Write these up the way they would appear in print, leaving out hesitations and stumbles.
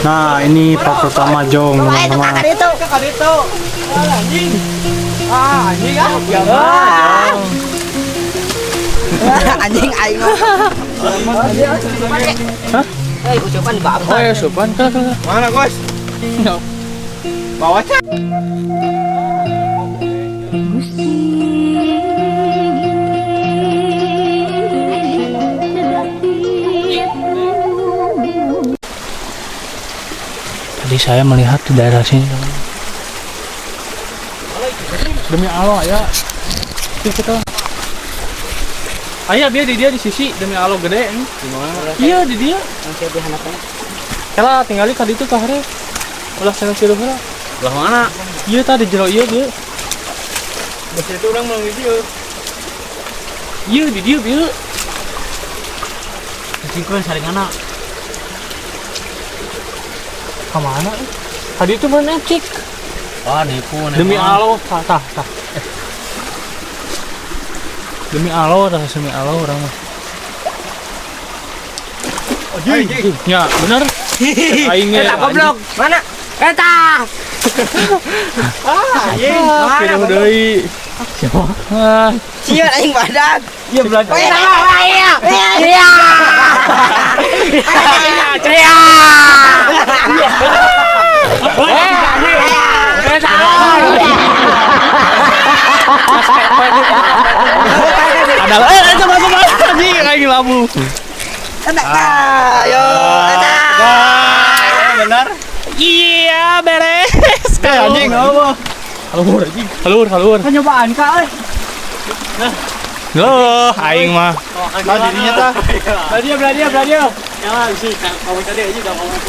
Nah, ini part pertama jong, teman-teman. Itu. Itu. Anjing. Ah, anjing ah. Ah, Anjing aing. Hah? Eh, ucapan bapak. Oh ya, sopan. Kalah, kalah. Mana, Guys? No. Bawa cah. Tadi saya melihat di daerah sini, teman. Demi Allah ya. Itu kita. Ayah dia di dia di sisi demi Allah gede ini. Iya di dia. Kela tinggali ka ditu ka hareup. Ulah cenah kieu heula. Belah mana? Iya tadi jero ieu dia. Bos itu orang mau video. Iya di dia bieu. Cingkon saringana. Ka mana? Tadi itu mana cik? Wah, nipu. Demi Allah, tah tah tah. Demi Allah, tah demi Allah orang mah. Anjing. Ya, bener. Aing ge. Eta goblok. Mana? Eta. Ah, anjing. Ah, kieu deui. Ah, Sia aing badak. iya belajar. Oh iya, iya. Iya. Iya. Ada coba coba anjing lagi labu. Eta. Ayo, eta. Benar. Iya, beres. Anjing. Halur anjing. Halur, halur. Nyobaan ka euy. Loh, aing mah. Tah dirinya tah. Belah dia, belah dia. Ya sih, kamu tadi aja udah ngomong.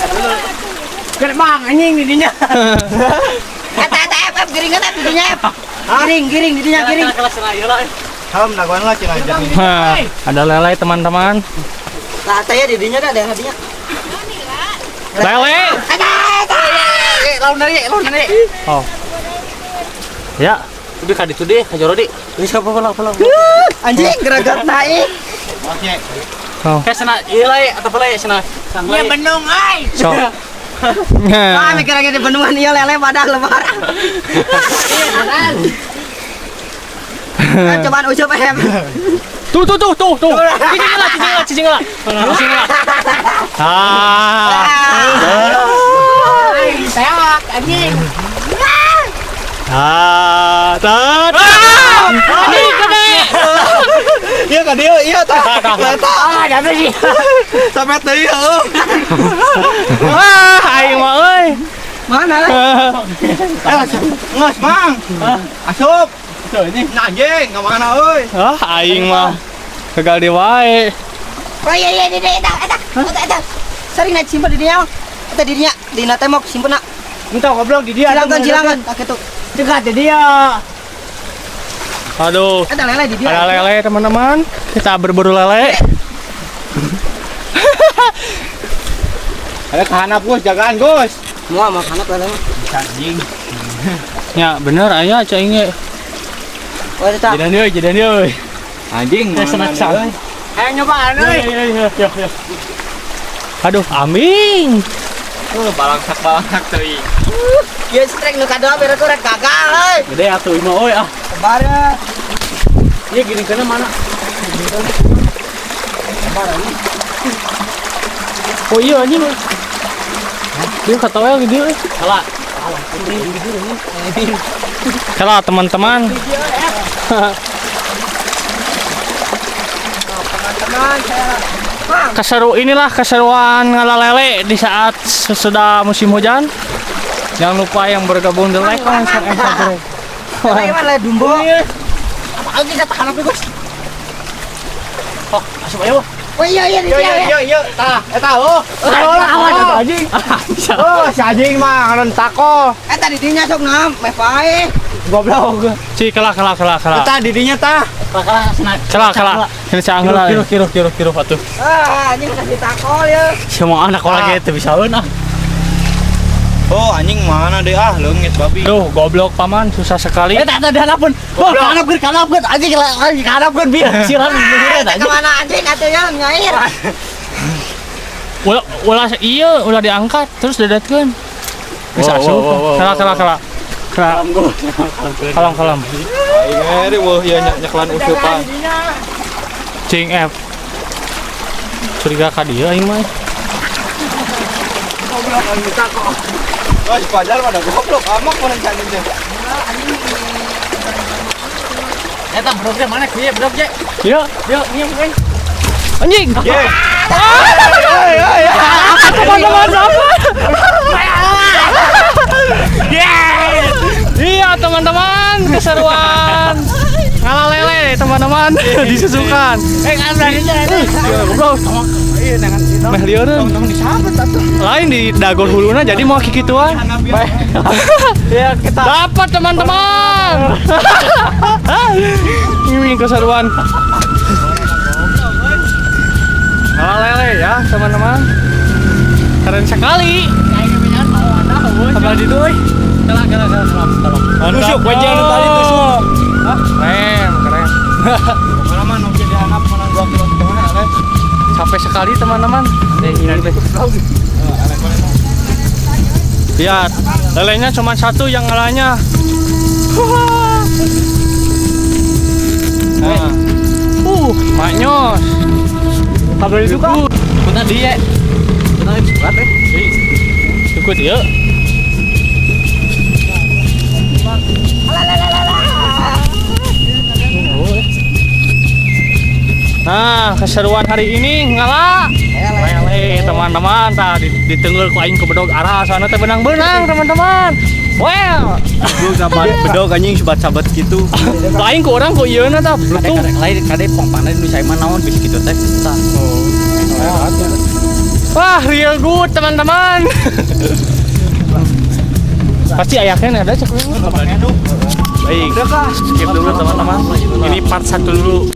Gede bang anjing didinya. Eta eta F giring eta didinya F. Giring giring didinya giring. Kelas ieu lah. Ham dagoan lah cenah aja. Hah, ada lele teman-teman. Lah teh didinya dah daerah dinya. Lele. Eta eta. Lawan dari, lawan dari. Oh. Ya, Udah ka ditu deh, ka jero di. Geus ka pelak pelak. Anjing geragat naik. Oh. Kayak sana ieu lah atau pelai sana. Iya benung ai. So. Wah, mikir lagi di bendungan iya lele pada lebar. Iya, cobaan ucup em. Tuh tuh tuh tuh tuh. Cicing lah, cicing lah, cicing lah. Cicing lah. Ah. Tewak anjing. Ah, tat. Anjing gede. Iya ka dieu, iya tah. Tah, tah. Ah, dapat sih. Sampai teuing heuh. Wah, aing mah euy. Mana lah? Ngeus, Mang. Asup. Tuh ini anjing, ka mana euy? Ah, aing mah gagal di wae. Oh iya iya di eta eta. Eta eta. Sering naik simpen di dinya. Eta di dinya, dina tembok simpen nak. Entah goblok di dia. Silakan silakan. Tak itu. Cegat di dia. Aduh. Eta lele di dia. Ada lele teman-teman. Kita berburu lele. Ada kahanap Gus, jagaan Gus. Semua makan lele mah. Anjing. Ya, bener aya cai ge. Oh eta. Jadan euy, jadan euy. Anjing, Senak sang. Ayo nyobaan euy. Iya, iya, iya. Aduh, aming. Balangsak-balangsak teuing. Ya strike nu kadua beres rek gagal euy. Gede atuh imah euy ah. Sabar ya. Iya gini kana mana? Oh iya anjing. Dia kata gede euy. Salah. Salah teman-teman. Teman-teman saya Keseru inilah keseruan ngalalele di saat sesudah musim hujan. Jangan lupa yang bergabung di like, comment, share, and subscribe. Gimana lah dumbo? Apa anjing kata kanan Gus? Oh, asup ayo. Oh iya iya Iya iya. iya iya, tah, eta oh. Awas anjing. Oh, si anjing mah ngaran tako. Eta di dinya sok nam, meh pae. Goblok. Ci kalah kalah kalah kalah. Eta di dinya tah. Kalah kalah. Ini cang heula. Kiruh kiruh kiruh kiruh atuh. Ah, anjing kasih takol ya. Semua anak lagi teu bisaeun ah. Oh, anjing mana deh ah, leungit babi. Duh, goblok paman, susah sekali. Eta eta dihanapkeun. Wah, kahanapkeun, kahanapkeun anjing anjing kahanapkeun bieu. Siran Eta kemana anjing atuh ya nyair. Ulah ulah iya, ulah diangkat terus dedetkeun. Bisa asup. Kala kala kala. Kala. Kalem kalem. Aing ere weuh ieu nyeklan usupan. Cing F. Curiga ka dieu aing mah. Wah, si Fajar pada goblok amak mana cani teh. Eta bedognya mana kieu bedognya? Iya, Yuk, nyium kan. anjing. Ye. Teman-teman siapa? Yeah. Iya teman-teman, keseruan ngala lele teman-teman disusukan. Eh, kan berani. Goblok. Meh lieureun. Lain di dagor huluna jadi mau kikituan. Ya kita Dapat teman-teman. Ini keseruan. Ngala lele ya teman-teman. Keren sekali. Kabar itu, euy. Tusuk, wajah nu tadi tusuk. Hah? Keren, keren. Pokoknya mah nu dihandap menang 2 kilo setengah eleh. Capek sekali teman-teman. Lihat, lelenya cuma satu yang ngalahnya. Nah. Maknyos. Kabel itu kan. Benar dia. Benar berat eh. Ikut ya. Nah, keseruan hari ini ngala lele teman-teman. Tah ditenggel ku aing ke bedog arah sana teh benang-benang teman-teman. Well, Gua gaban bedog anjing sobat-sabat gitu. lain ku orang ku ieu na tah blutung. Lain kade pongpana nu saya mah naon bisa kitu teh. Tah. Wah, real good teman-teman. Pasti ayahnya ada cek. Baik, skip dulu teman-teman. Ini part 1 dulu.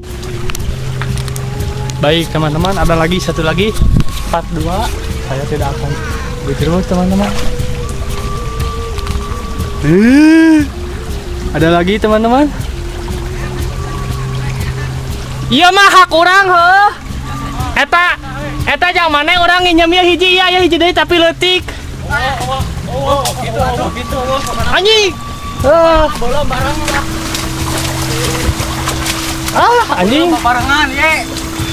Baik teman-teman, ada lagi satu lagi part 2. Saya tidak akan diterus teman-teman. Ada lagi teman-teman. Iya mah hak orang heuh. Eta eta jang mana orang nginjem ieu hiji iya ya hiji deui tapi leutik. Anjing. Ah. Ah, anjing. Barengan ye.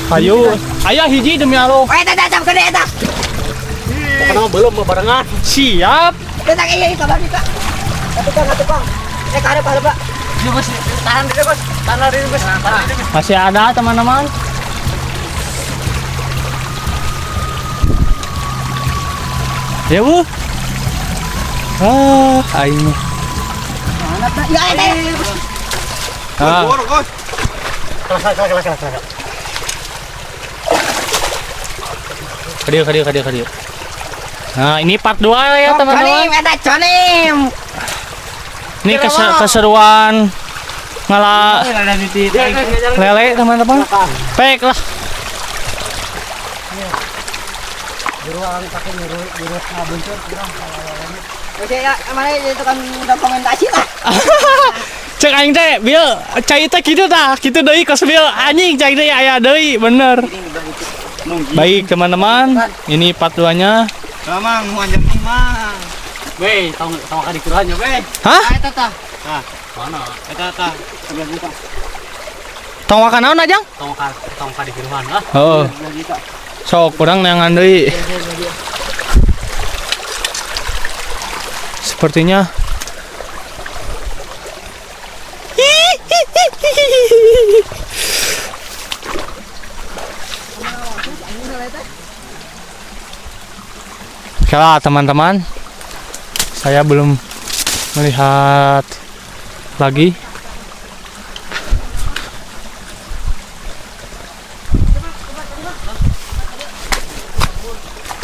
Ayo, ayah hiji demi Allah. Eh, eta eta gede eta. Kenapa belum barengan? Siap. Eta iya iya kabar ka. Tukang tukang. Eh, karep karep, Pak. Bos, tahan dulu, Bos. Tahan dulu, Bos. Tahan dulu. Masih ada teman-teman. Ya bu. Ah, aing. Mana ta? Ya eta. Ah. Kelas. Kadieu, kadieu, kadieu, kadieu. Nah, ini part 2 ya teman-teman. Conim, eta conim. Ini keseruan ngala lele teman-teman. Baik lah. Mana dokumentasi lah. Cek aing teh, bil cai teh kitu tah, kitu deui kos bil anjing cai teh aya deui bener. Baik teman-teman, ini part 2-nya. Mamang, mau anjing mang. Weh, tong tong ka dikurannya, weh. Hah? Eta tah. Tah, mana? Eta tah, 11 juta. Tong makan naon ajang? Tong ka dikuruhan lah. Heeh. Sok kurang neangan deui. Sepertinya oke lah teman-teman, saya belum melihat lagi.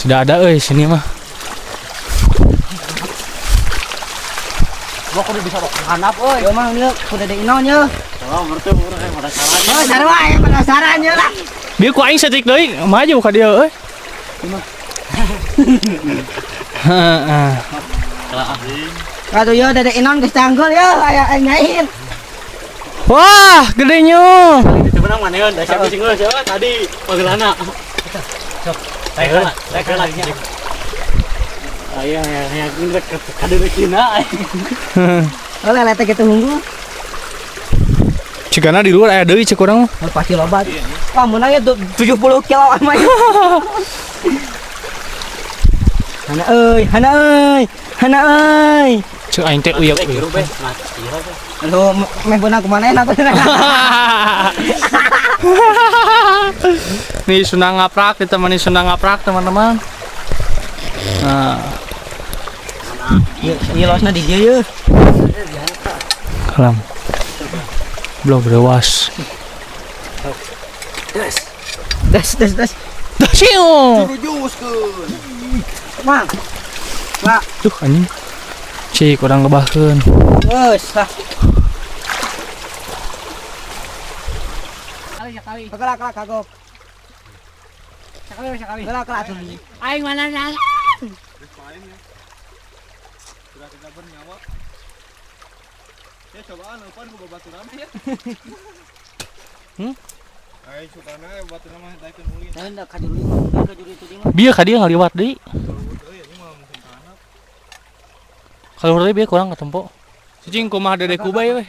Tidak ada sini mah. Gua kudu bisa handap euy. Yo mah ieu kudu ada ino nya. Oh, berarti urang yang penasaran. Oh, sarua aya penasaran nya lah. Bieu ku aing setik deui, maju ka dieu euy. Heeh. Aduh yo dede inon geus tanggul yo aya aing nyain. Wah, gedenya. Sebenarnya mana ya? Siapa sih siapa tadi pagelana. Saya lagi. Ayo yang ini kade Cina. Oh, lele teh kitu hungkul. Cigana di luar aya deui cek urang mah. Oh, pasti loba. Wah, meunangnya 70 kilo mah. Hana euy, hana euy, hana euy. Cek aing teh uyek uyek. Aduh, meh beunang kumaha enak. Nih Sunda ngaprak ditemani Sunda ngaprak teman-teman. Nah, ieu losna di dieu yeuh. Kalam. Belum berwas. Das. Das das das. Dasiu. Mang. Pak. Duh anjing. Cik urang lebahkeun. Geus lah. Sekali. Kelak kelak kagok. Sekali sekali. Kelak kelak tuh. Aing mana nang? Sudah tidak bernyawa. Ya cobaan lupa ku babaturan ya. Aing sukana babaturan mah daekeun ulin. Lain da kajuru mah kajuru itu mah. Bieu ka dieu ngaliwat deui. Kalau deui bieu kurang ketempo. Cicing kumaha dede kubay we.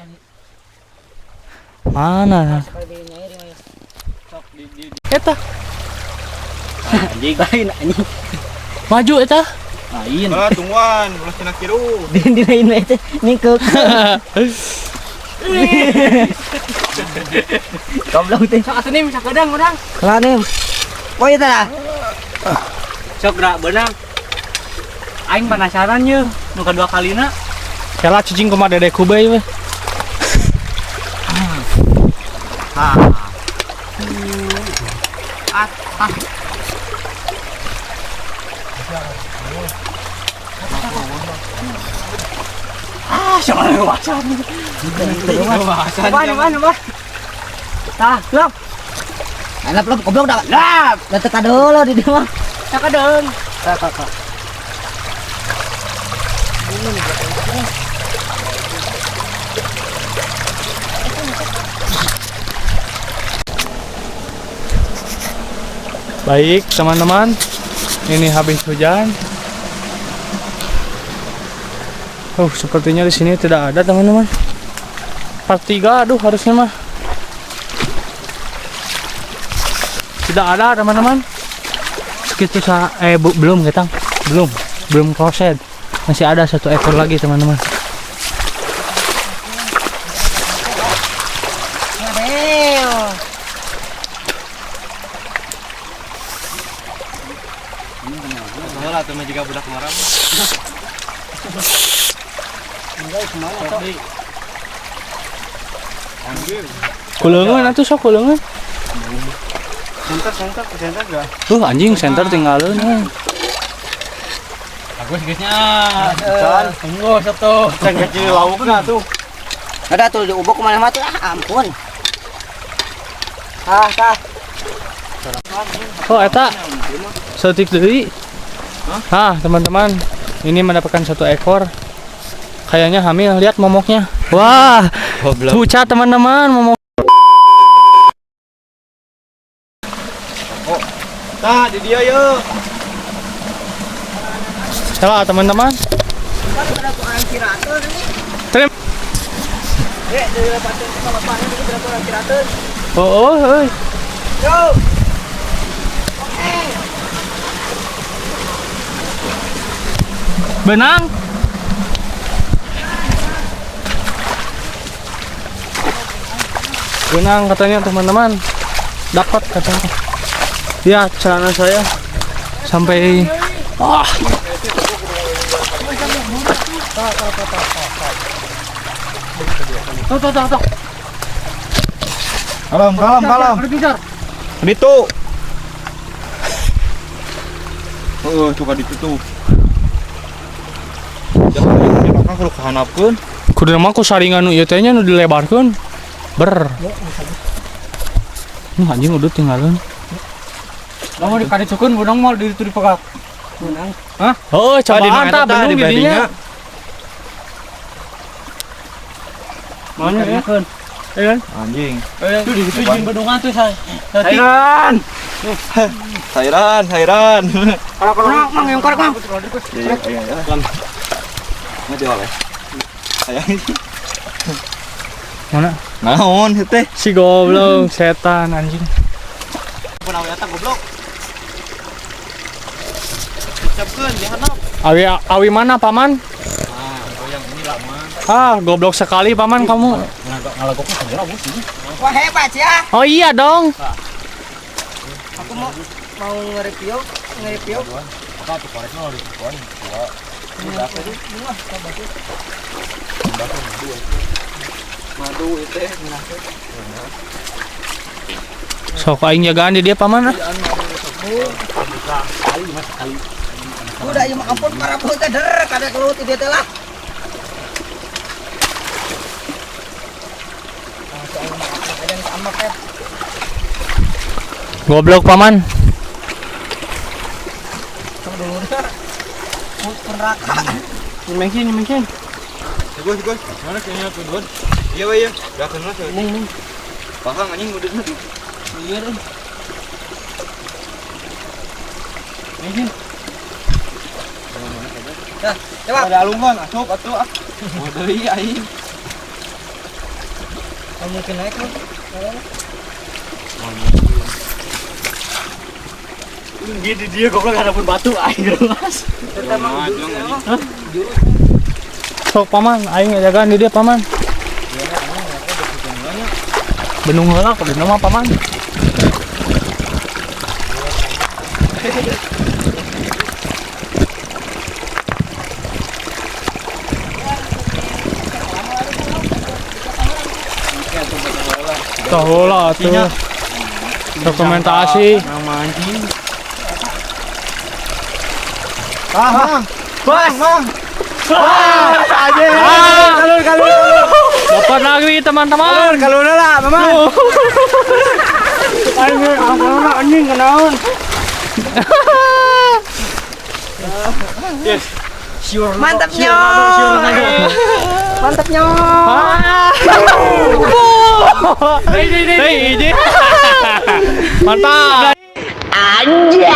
Mana? Eta. Anjing lain anjing. Maju eta. Lain. Ah, tungguan, ulah cenah kiru. Di lain teh ningkeuk. Goblok teh. Sok atuh nim sakedeung urang. Kelah nim. Oh ieu teh. Sok gerak beunang. Aing penasaran ye, nu kadua kalina. Kela cicing kumaha dede kubay we. Ah, siapa yang wasan? Mana mana mana. Tah, lop. Lop lop goblok dah. Lop. Da teu kadeuleu di dieu mah. Sakedeung. Tah tah tah. Baik teman-teman, ini habis hujan. Sepertinya di sini tidak ada teman-teman. Part 3, aduh harusnya mah. Tidak ada teman-teman. Segitu belum ketang, belum kroset. Masih ada satu ekor lagi teman-teman. Juga budak marah. Kuleungeun atuh sok kuleungeun. Senter gak? Tuh anjing senter tinggalin. Bagus guysnya. Tunggu satu. Ceng kecil laukna tuh. Ada tuh di ubok kemana mah tuh, ah ampun. Ah, tah. Oh, eta. Setik deui. Hah, teman-teman, ini mendapatkan satu ekor. Kayaknya hamil, lihat momoknya. Wah, pucat teman-teman, momok. Oh, tah di dia yo. Salah teman-teman. Terima. Oh, oh, Yo. Benang. Benang katanya teman-teman. Dapat katanya. Ya, celana saya sampai ah. Tuh, tuh, tuh, tuh. Kalem, kalem, kalem. Ditu. Heeh, coba ditutup. Jangan dimakan kudu kahanapkeun. Kudu mah ku saringan nu ieu teh nya nu dilebarkeun. Ber. Anjing udah tinggalin. Mau dikadicukeun benang mau di ditu dipegak. Benang. Hah? Oh, cobaan tah benung di dinya. Mana ya? Iya. Anjing. Tuh di situ jeung bendungan tuh saya. Airan. Sairan, sairan. Mang, mang yang korek, Mang. Iya, iya, iya. Nggak jual ya? Sayang sih. Mana? Naon sih teh? Si goblok, setan anjing. Pun awi eta goblok. Ucapkeun di handap. Awi awi mana, Paman? Ah, oh yang ini lah, Mang. Ah, goblok sekali Paman kamu. Ngalagoknya segera bos ini. Wah, hebat ya. Oh iya dong. Aku mau mau nge-review, nge-review. Apa tuh koreknya di dua. Madu itu Sok aing jagaan di dia Paman ah. Udah ya ampun para teh der kada kelut di teh lah. Goblok Paman. Neraka. Nyemengkin, nyemengkin. Gus, Gus. Mana kayaknya tuh, Iya, iya. Udah kenal sih. Ning, ning. Pahang anjing udah tuh. Iya, Nyemengkin. Dah, coba. Ada alungan, asup atuh ah. Mau deui aing. Mungkin naik lu. Gini dia goblok hadapun batu aing geus. Sok Paman, aing jagaan di dia Paman. Benung heula kudu mah Paman. Tahu lah tuh. Dokumentasi. Mancing. Ah, Mang. Bas, Mang. Ah, aja. Kalur, kalur, kalur. Dapat lagi teman-teman. Kalur lah, Mama. Anjing, anjing kenaon. Yes. Mantapnya. Mantapnya. Hei, ini. Mantap. Anjay.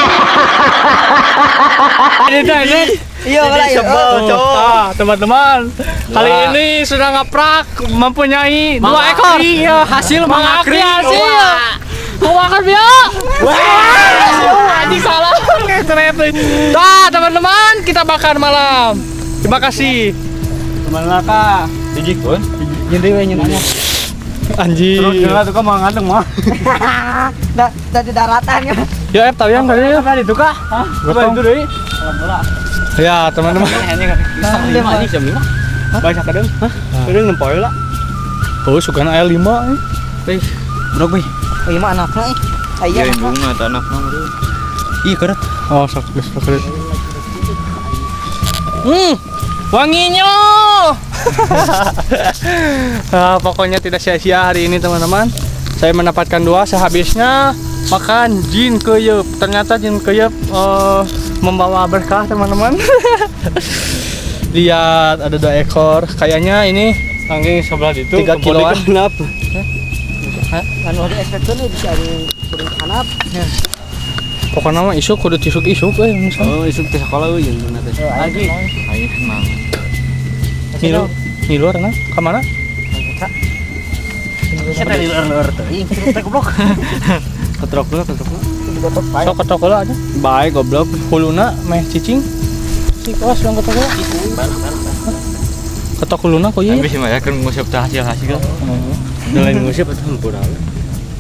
Ini. Iya, lah ya. Ah, teman-teman, kali ini sudah ngaprak mempunyai 2 ekor. Iya, hasil Mengakri hasil. Mau makan bio? Wah, anjing salah. Nah, teman-teman, kita bakar malam. Terima kasih. Teman laka. Hiji kun. Nyendi we nyendi. Anjing. Terus lah tuh mah ngadeng mah. Dah, dah di daratan ya. Ya, tahu yang tadi ya. Tadi tuh kah? Hah? Gotong. Itu deui. Ya, teman-teman. Lima anjing jam 5. Baca kadang. Hah? Kadang nempoy lah. Oh, sukana aya 5 eh. Wih, brok wih. Oh, iya mah anaknya eh. Iya. Iya, bunga tanahna mah. Ih, keret. Oh, sok geus keret. Wanginya. Nah, pokoknya tidak sia-sia hari ini teman-teman. Saya mendapatkan 2 sehabisnya makan jin keyep. Ternyata jin keyep membawa berkah teman-teman. Lihat ada 2 ekor. Kayaknya ini anjing sebelah itu 3 kiloan. Kan udah efeknya bisa sering hanap. Pokoknya mah isuk kudu isuk-isuk euy misalnya. Oh, isuk teh sekolah euy jeung teh. Lagi. Aing mah. Ngilu, ngilu renang ka mana? Kita di luar-luar teuing. Teh goblok. Ketrok dulu, ketrok dulu. Sok ketok heula aja. Baik goblok. Huluna meh cicing. Si kelas dong ketok heula. Ketok huluna kok ieu. Tapi sih mah ya kan nguseup teh hasil-hasil. Lain nguseup atuh hempura.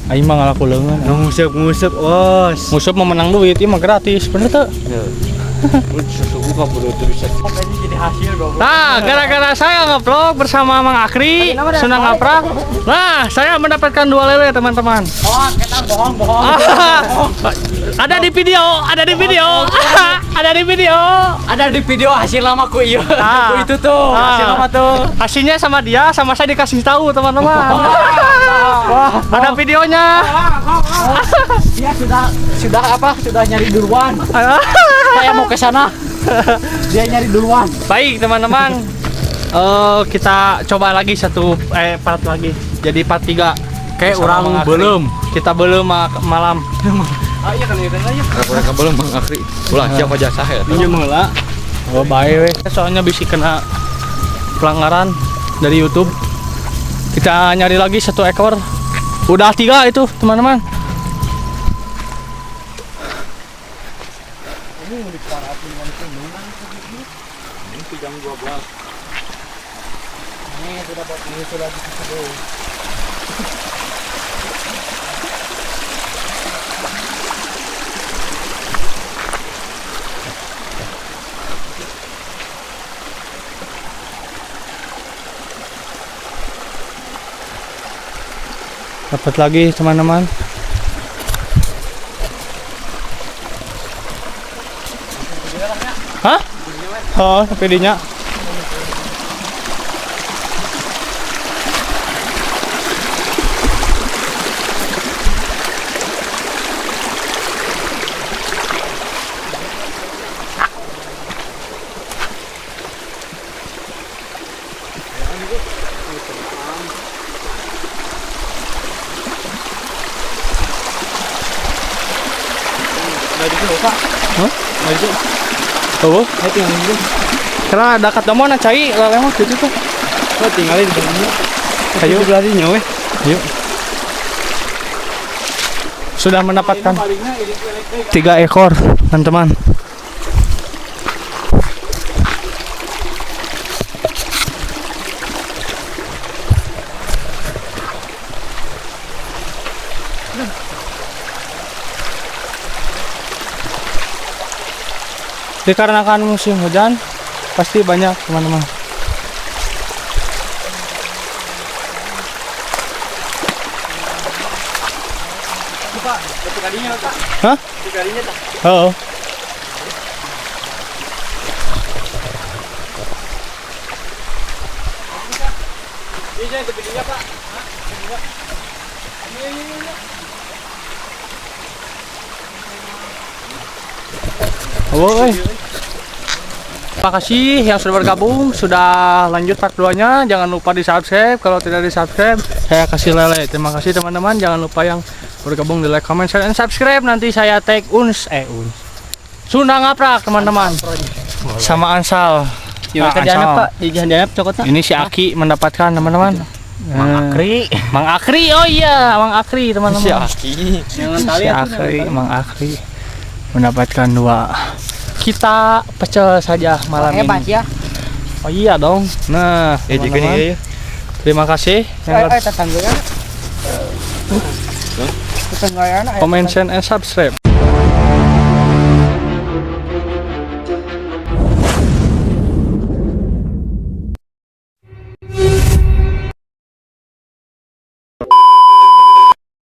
Aing mah ngalaku leungeun. Nguseup-nguseup, os. Nguseup mah menang duit, ieu mah gratis, bener teu? Nah, gara-gara saya ngevlog bersama Mang Akri, senang ngaprak. Nah, saya mendapatkan 2 lele, teman-teman. Oh, kita bohong, bohong. Ada di video, ada di video, ada di video. Ada di video hasil lama ku iya. Ku itu tuh, hasil lama tuh. Hasilnya sama dia, sama saya dikasih tahu, teman-teman. Wah, ada videonya. Dia sudah apa? Sudah nyari duluan. Saya mau ke sana. Dia nyari duluan. Baik, teman-teman. Kita coba lagi satu part lagi. Jadi part 3. Kayak Bersama orang Mang Akri. belum. Kita belum malam. Ah iya kan iya kan iya. Mereka belum Mang Akri. Ulah siapa jasa ya. Minjem heula. Oh bae we. Soalnya bisa kena pelanggaran dari YouTube. Kita nyari lagi 1 ekor. Udah 3 itu, teman-teman. Ini jam 12. Ini sudah dikasih. Dapat lagi teman-teman. Hah? Oh, sampai dinya. Hah? Oh, karena ada ketemu na cai lele mah gitu tuh. Oh, tinggalin di dalamnya. Ayo belarinya weh. Yuk. Sudah mendapatkan 3 ekor, teman-teman. Dikarenakan musim hujan pasti banyak teman-teman. Hah? Oh. Oh, terima kasih yang sudah bergabung, sudah lanjut part 2-nya. Jangan lupa di subscribe. Kalau tidak di subscribe, saya kasih lele. Terima kasih teman-teman. Jangan lupa yang bergabung di like, comment, share, and subscribe. Nanti saya tag uns. Sunda ngaprak teman-teman. Sama Ansal. Ya, Ansal. Pak, di jalan cokotna. Ini si Aki mendapatkan teman-teman. Mang Akri. Mang Akri, oh iya, Mang Akri teman-teman. Si Aki. Si Akri, Mang Akri mendapatkan 2. Kita pecel saja malam hebat ini. Ya. Oh iya dong. Nah, teman-teman. Iya. Terima kasih. Tetangga. Comment, share, and subscribe.